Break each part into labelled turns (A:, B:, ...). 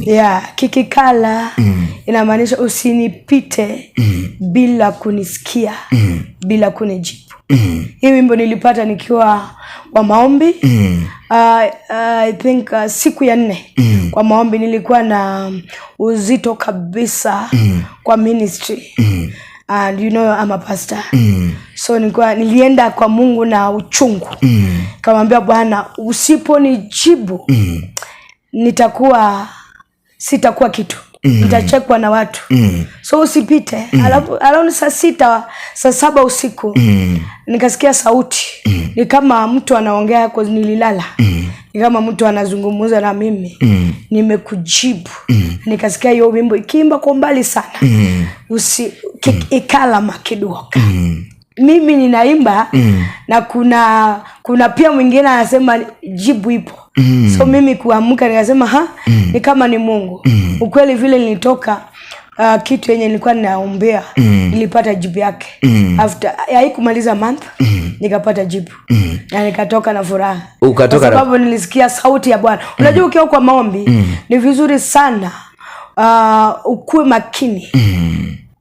A: Nini?
B: Yeah, Kik ikala inamaanisha usinipite bila kunisikia, bila kunijibu. Hii wimbo nilipata nikiwa kwa maombi. I think siku ya 4 kwa maombi nilikuwa na uzito kabisa kwa ministry. And you know I'm a pastor. So nilienda kwa Mungu na uchungu. Kamwambia Bwana, usiponijibu sitakuwa kitu. Nitachekwa na watu. So usipite. Alafu around saa 6, saa 7 usiku nikasikia sauti. Ni kama mtu anaongea, cause nililala. Ni kama mtu anazungumza na mimi. Nimekujibu. Nikasikia hiyo wimbo ikiimba kwa mbali sana. Ikala makiduoka. Mimi ninaimba na kuna pia mwingine anasema jibu ipo. So mimi kuamka nikasema ha, ni kama ni Mungu. Ukweli vile nilitoka, kitu yenye nilikuwa ninaombea nilipata jibu yake. After haikumaliza month nikapata jibu. Na nikatoka na furaha.
A: Ukatoka
B: Kwa
A: na
B: sababu nilisikia sauti ya Bwana. Unajua ukiwa kwa maombi ni vizuri sana ukuwe makini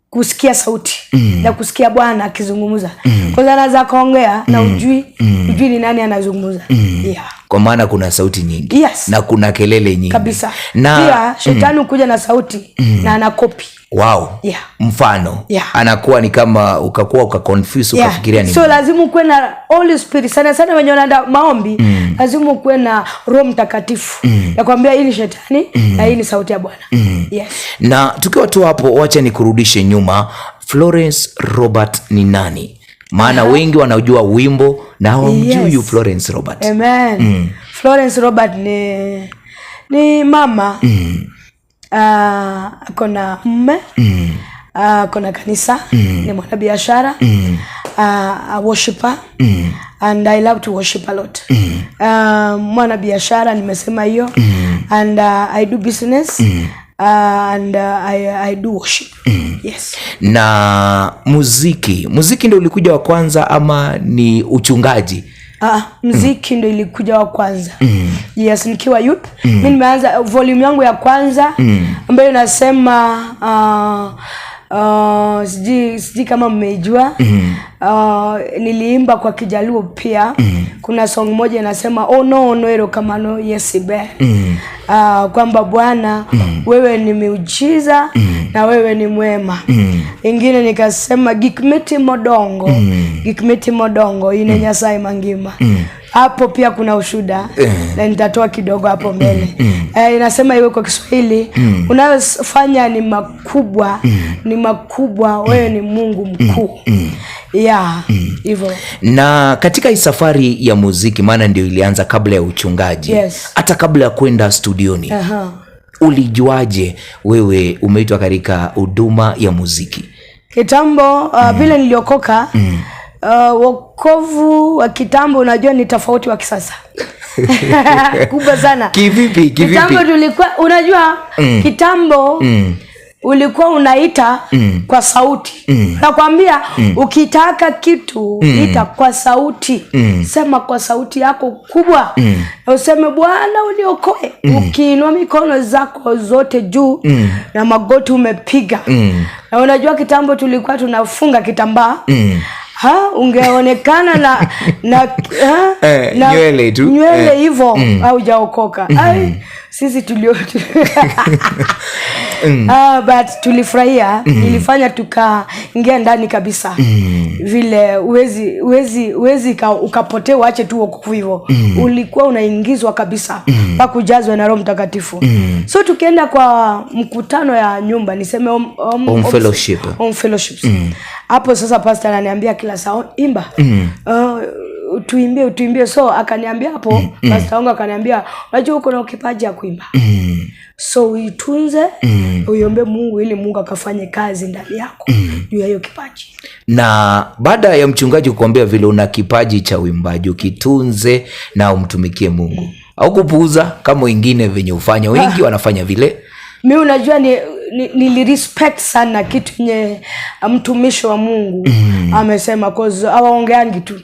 B: kusikia sauti na kusikia Bwana akizungumza. Kwanza anaweza kaongea na ujui ni nani anazungumza. Yeah.
A: Kwa maana kuna sauti nyingi.
B: Yes.
A: Na kuna kelele nyingi.
B: Kabisa.
A: Na
B: pia shetani hukuja na sauti na anakopi.
A: Wow.
B: Yeah.
A: Mfano.
B: Yeah.
A: Anakuwa ni kama ukakuwa ukaconfuse, ukafikiria ni
B: So lazima ukuwe na Holy Spirit sana sana wenye wanaenda maombi, lazima ukuwe na Roho Mtakatifu. Nakwambia hii ni shetani na hii ni sauti ya Bwana. Yes.
A: Na tukiwa tu hapo, wacha nikurudishe nyuma. Florence Robert ni nani? Maana wengi wanajua wimbo na hawamjui Florence Robert.
B: Amen. Florence Robert ni mama. Ako na mme, ako na kanisa, ni mwanabiashara, a worshipper, and I love to worship a lot. Mwanabiashara nimesema hiyo, and I do business, and I do worship. Yes.
A: Na muziki ndio ulikuja wa kwanza ama ni uchungaji?
B: Mziki ndo ilikuja wa kwanza. Yes, nikiwa youth. Mi nimeanza volume yangu ya kwanza ambayo inasema, sijui kama mmeijua. Niliimba kwa Kijaluo pia. Kuna song moja inasema, "Oh no no erokamano Yesu ber." Kwamba Bwana wewe ni miujiza na wewe ni mwema. Ingine nikasema gik mitimo dongo, gik mitimo dongo in e Nyasaye mangima. Hapo pia kuna ushuda na nitatoa kidogo hapo mbele. Inasema iwe kwa Kiswahili, unayofanya ni makubwa, ni makubwa, wewe ni Mungu mkuu. Yeah, hivyo.
A: Na katika hii safari ya muziki, maana ndio ilianza kabla ya uchungaji, hata kabla ya kwenda studioni, ulijuaje wewe umeitwa katika huduma ya muziki?
B: Kitambo vile niliokoka, wokovu wa kitambo unajua ni tofauti wa kisasa kubwa sana.
A: Kivipi? Kivipi?
B: Kitambo tulikuwa, unajua kitambo ulikuwa unaita kwa sauti. Nakwambia ukitaka kitu ita kwa sauti. Sema kwa sauti yako kubwa. Na useme Bwana uniokoe. Ukiinua mikono zako zote juu na magoti umepiga. Na unajua kitambo tulikuwa tunafunga kitambaa. Ha, ungeonekana na ha, na
A: nywele tu.
B: Nywele hivyo haujaokoka. Ai, sisi tulio but tulifurahia, ilifanya tukaingia ndani kabisa. Vile uwezi ukapotea uache tu wokovu hivyo. Ulikuwa unaingizwa kabisa mpaka ujazwe na Roho Mtakatifu. So tukienda kwa mkutano ya nyumba, niseme
A: Home fellowship.
B: Home fellowships. Hapo sasa pastor ananiambia kila saa imba. Tuimbie, tuimbie. So akaniambia hapo, pastor wangu akaniambia unajua uko na kipaji ya kuimba. So uitunze, uiombe Mungu ili Mungu akafanye kazi ndani yako juu ya hiyo kipaji.
A: Na baada ya mchungaji kukuambia vile una kipaji cha uimbaji, ukitunze na umtumikie Mungu, au kupuuza kama wengine venye ufanya, wengi wanafanya vile?
B: Mimi unajua nilirespect sana kitu yenye mtumishi wa Mungu amesema, cause hawaongeangi tu.